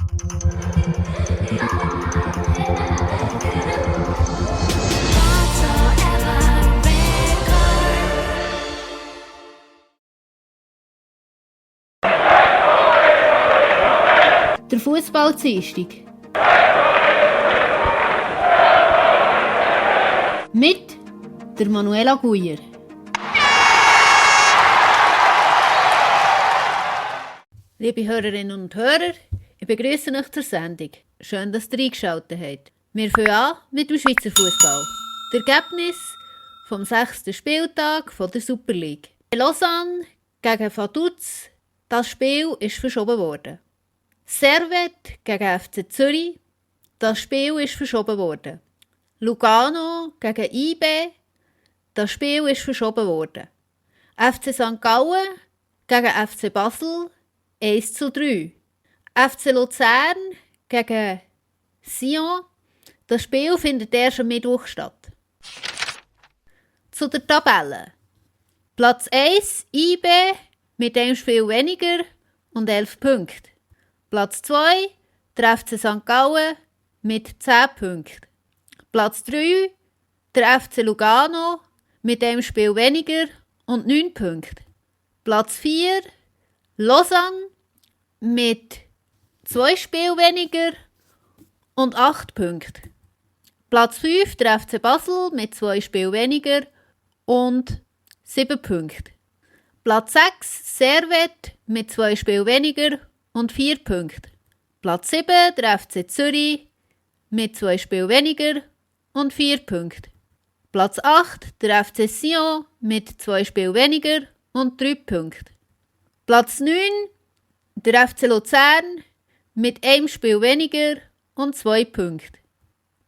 Der Fußball-Dienstag. Mit der Manuela Guyer. Liebe Hörerinnen und Hörer, ich begrüße euch zur Sendung. Schön, dass ihr eingeschaltet habt. Wir fangen an mit dem Schweizer Fußball. Das Ergebnis vom 6. Spieltag der Super League. Lausanne gegen Vaduz. Das Spiel ist verschoben worden. Servette gegen FC Zürich. Das Spiel ist verschoben worden. Lugano gegen IB. Das Spiel ist verschoben worden. FC St. Gallen gegen FC Basel 1:3. FC Luzern gegen Sion. Das Spiel findet erst am Mittwoch statt. Zu der Tabelle. Platz 1 IB mit einem Spiel weniger und 11 Punkten. Platz 2 der FC St. Gallen mit 10 Punkten. Platz 3 der FC Lugano mit einem Spiel weniger und 9 Punkten. Platz 4 Lausanne mit 2 Spielen weniger und 8 Punkten. Platz 5 der FC Basel mit 2 Spielen weniger und 7 Punkten. Platz 6 Servette mit 2 Spielen weniger und 4 Punkte. Platz 7 der FC Zürich mit 2 Spielen weniger und 4 Punkte. Platz 8 der FC Sion mit 2 Spielen weniger und 3 Punkte. Platz 9 der FC Luzern mit einem Spiel weniger und 2 Punkten.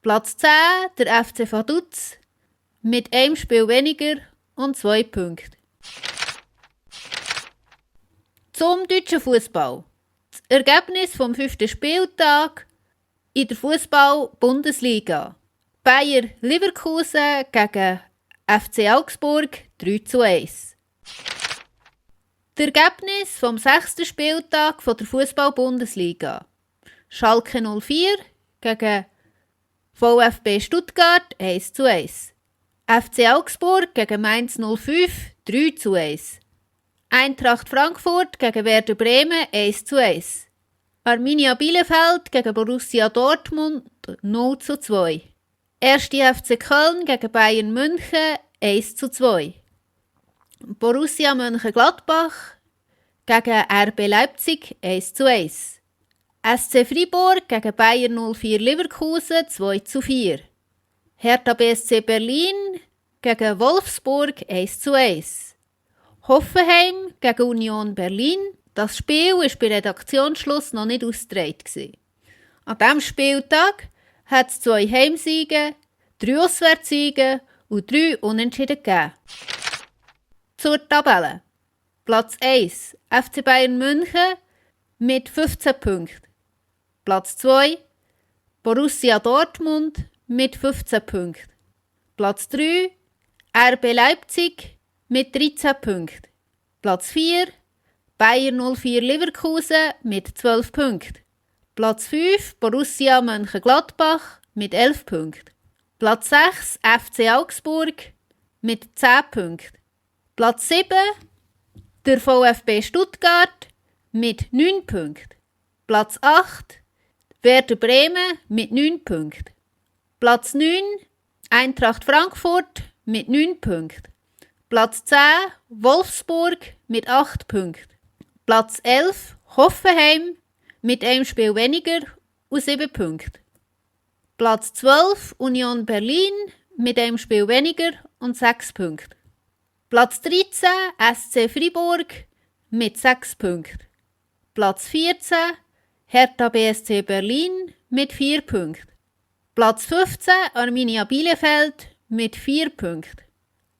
Platz 10 der FC Vaduz mit einem Spiel weniger und 2 Punkten. Zum deutschen Fußball. Das Ergebnis vom 5. Spieltag in der Fußball-Bundesliga. Bayer Leverkusen gegen FC Augsburg 3:1. Das Ergebnis vom 6. Spieltag der Fußball-Bundesliga. Schalke 04 gegen VfB Stuttgart 1:1. FC Augsburg gegen Mainz 05 3:1. Eintracht Frankfurt gegen Werder Bremen 1:1. Arminia Bielefeld gegen Borussia Dortmund 0:2. 1. FC Köln gegen Bayern München 1:2. Borussia Mönchengladbach gegen RB Leipzig 1:1. SC Freiburg gegen Bayer 04 Leverkusen 2:4. Hertha BSC Berlin gegen Wolfsburg 1:1. Hoffenheim gegen Union Berlin. Das Spiel war bei Redaktionsschluss noch nicht ausgetragen. An diesem Spieltag hat es 2 Heimsiege, 3 Auswärtssiege und 3 Unentschieden gegeben. Zur Tabelle. Platz 1 FC Bayern München mit 15 Punkten. Platz 2 Borussia Dortmund mit 15 Punkten. Platz 3 RB Leipzig mit 13 Punkten. Platz 4 Bayer 04 Leverkusen mit 12 Punkten. Platz 5 Borussia Mönchengladbach mit 11 Punkten. Platz 6 FC Augsburg mit 10 Punkten. Platz 7 der VfB Stuttgart mit 9 Punkten. Platz 8 Werder Bremen mit 9 Punkten. Platz 9 Eintracht Frankfurt mit 9 Punkten. Platz 10 Wolfsburg mit 8 Punkten. Platz 11 Hoffenheim mit einem Spiel weniger und 7 Punkten. Platz 12 Union Berlin mit einem Spiel weniger und 6 Punkten. Platz 13 SC Freiburg mit 6 Punkten. Platz 14 Hertha BSC Berlin mit 4 Punkten. Platz 15 Arminia Bielefeld mit 4 Punkten.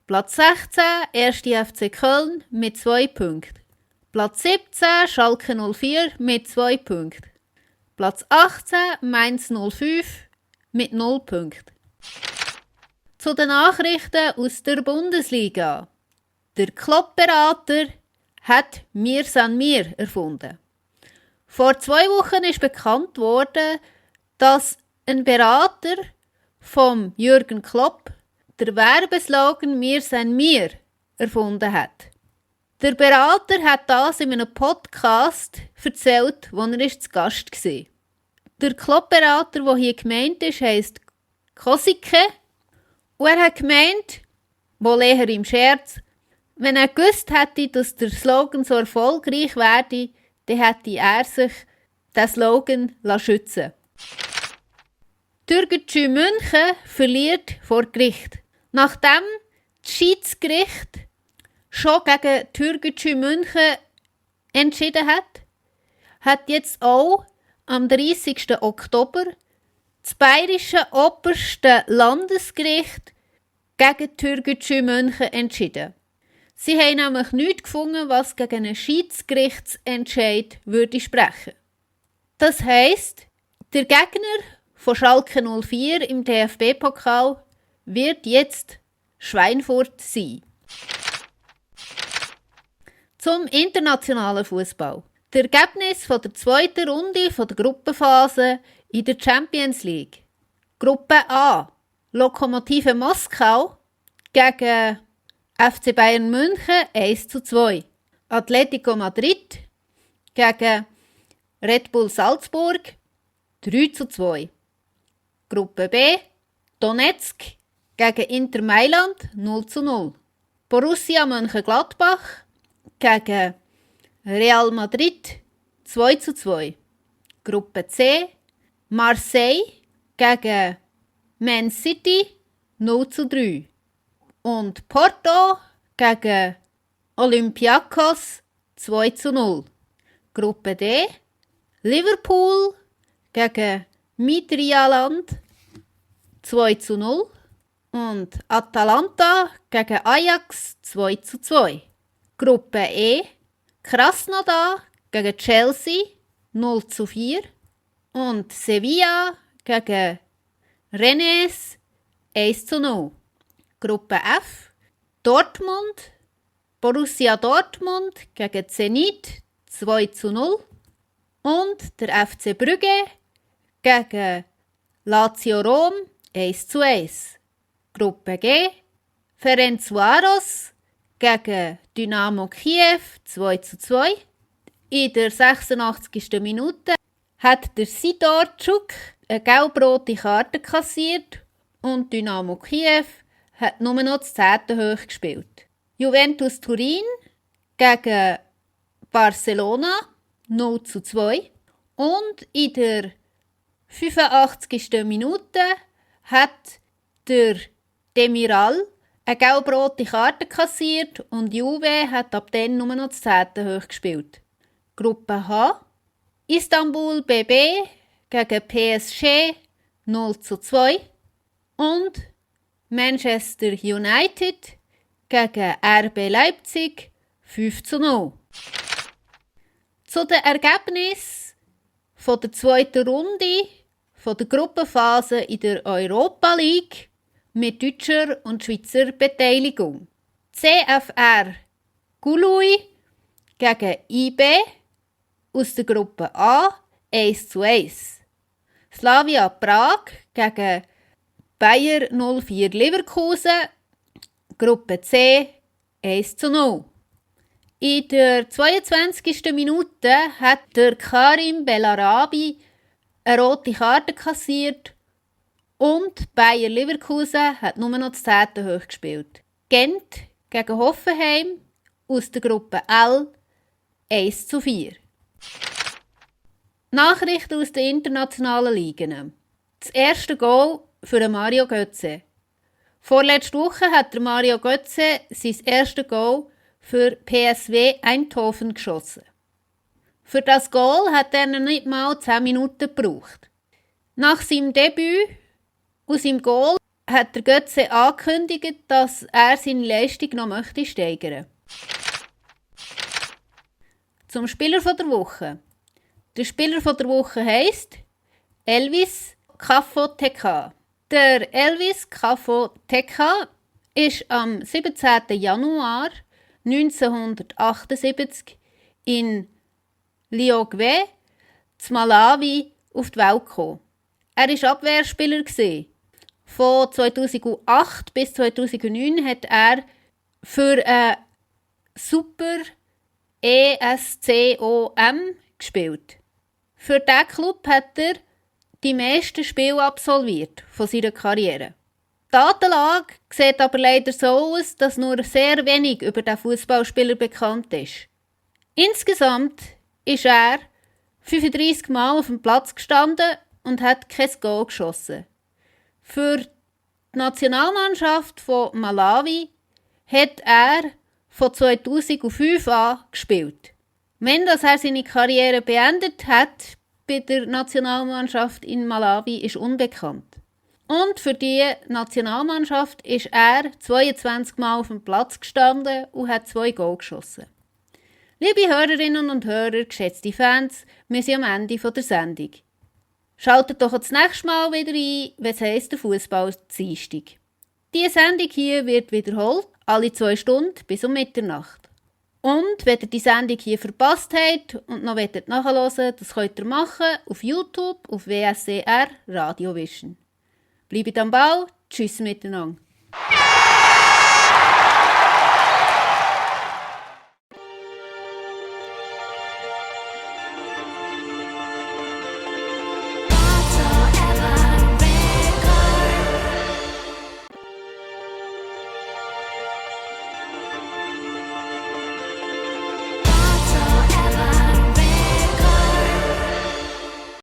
Platz 16 1. FC Köln mit 2 Punkten. Platz 17 Schalke 04 mit 2 Punkten. Platz 18 Mainz 05 mit 0 Punkten. Zu den Nachrichten aus der Bundesliga. Der Klopp-Berater hat «Mir san mir» erfunden. Vor 2 Wochen ist bekannt worden, dass ein Berater von Jürgen Klopp der Werbeslogan «Wir sind wir» erfunden hat. Der Berater hat das in einem Podcast erzählt, wo er zu Gast war. Der Klopp-Berater, der hier gemeint ist, heisst Kosike. Und er hat gemeint, wohl eher im Scherz, wenn er gewusst hätte, dass der Slogan so erfolgreich werde, dann hätte er sich den Slogan schützen lassen. Türkgücü München verliert vor Gericht. Nachdem das Schiedsgericht schon gegen Türkgücü München entschieden hat, hat jetzt auch am 30. Oktober das bayerische oberste Landesgericht gegen Türkgücü München entschieden. Sie haben nämlich nichts gefunden, was gegen einen Schiedsgerichtsentscheid würde sprechen. Das heisst, der Gegner von Schalke 04 im DFB-Pokal wird jetzt Schweinfurt sein. Zum internationalen Fußball. Das Ergebnis von der 2. Runde von der Gruppenphase in der Champions League. Gruppe A. Lokomotive Moskau gegen FC Bayern München 1:2. Atletico Madrid gegen Red Bull Salzburg 3:2. Gruppe B. Donetsk gegen Inter Mailand 0:0. Borussia Mönchengladbach gegen Real Madrid 2:2. Gruppe C. Marseille gegen Man City 0:3. Und Porto gegen Olympiakos 2:0. Gruppe D. Liverpool gegen Midtjylland 2:0. Und Atalanta gegen Ajax 2:2. Gruppe E. Krasnodar gegen Chelsea 0:4. Und Sevilla gegen Rennes 1:0. Gruppe F. Dortmund, Borussia Dortmund gegen Zenit 2:0. Und der FC Brügge gegen Lazio Rom 1:1. Gruppe G. Ferencváros gegen Dynamo Kiew 2:2. In der 86. Minute hat der Sidorczuk eine gelb-rote Karte kassiert und Dynamo Kiew hat nur noch das 10. hoch gespielt. Juventus Turin gegen Barcelona 0:2. Und in der 85. Minute hat der Demiral eine gelb-rote Karte kassiert und Juve hat ab dann nur noch das 10. hoch gespielt. Gruppe H. Istanbul BB gegen PSG 0:2 und Manchester United gegen RB Leipzig 5:0. Zu den Ergebnissen von der 2. Runde von der Gruppenphase in der Europa League mit deutscher und Schweizer Beteiligung. CFR Gului gegen IB aus der Gruppe A 1:1. Slavia Prag gegen Bayer 04 Leverkusen, Gruppe C 1:0. In der 22. Minute hat der Karim Bellarabi eine rote Karte kassiert und Bayer Leverkusen hat nur noch das 10. hoch gespielt. Gent gegen Hoffenheim aus der Gruppe L 1:4. Nachrichten aus den internationalen Ligen. Das erste Goal für Mario Götze. Vorletzte Woche hat Mario Götze sein erstes Goal für PSV Eindhoven geschossen. Für das Goal hat er nicht mal 10 Minuten gebraucht. Nach seinem Debüt aus seinem Goal hat der Götze angekündigt, dass er seine Leistung noch möchte steigern. Zum Spieler der Woche. Der Spieler der Woche heisst Elvis Kafo-Teka. Der Elvis Kafo-Teka ist am 17. Januar 1978 in Liogwe zu Malawi auf die Welt gekommen. Er war Abwehrspieler. Von 2008 bis 2009 hat er für Super ESCOM gespielt. Für diesen Club hat er die meisten Spiele absolviert von seiner Karriere. Die Datenlage sieht aber leider so aus, dass nur sehr wenig über den Fußballspieler bekannt ist. Insgesamt ist er 35 Mal auf dem Platz gestanden und hat kein Goal geschossen. Für die Nationalmannschaft von Malawi hat er von 2005 an gespielt. Wenn er seine Karriere beendet hat bei der Nationalmannschaft in Malawi, ist unbekannt. Und für die Nationalmannschaft ist er 22 Mal auf dem Platz gestanden und hat 2 Goal geschossen. Liebe Hörerinnen und Hörer, geschätzte Fans, wir sind am Ende der Sendung. Schaltet doch das nächste Mal wieder ein, wenn es heisst, der Fußball Dienstag. Diese Sendung hier wird wiederholt, alle 2 Stunden bis um Mitternacht. Und wenn ihr die Sendung hier verpasst habt und noch nachhören wollt, das könnt ihr machen auf YouTube, auf WSCR Radio Vision. Bleibt am Ball, tschüss miteinander.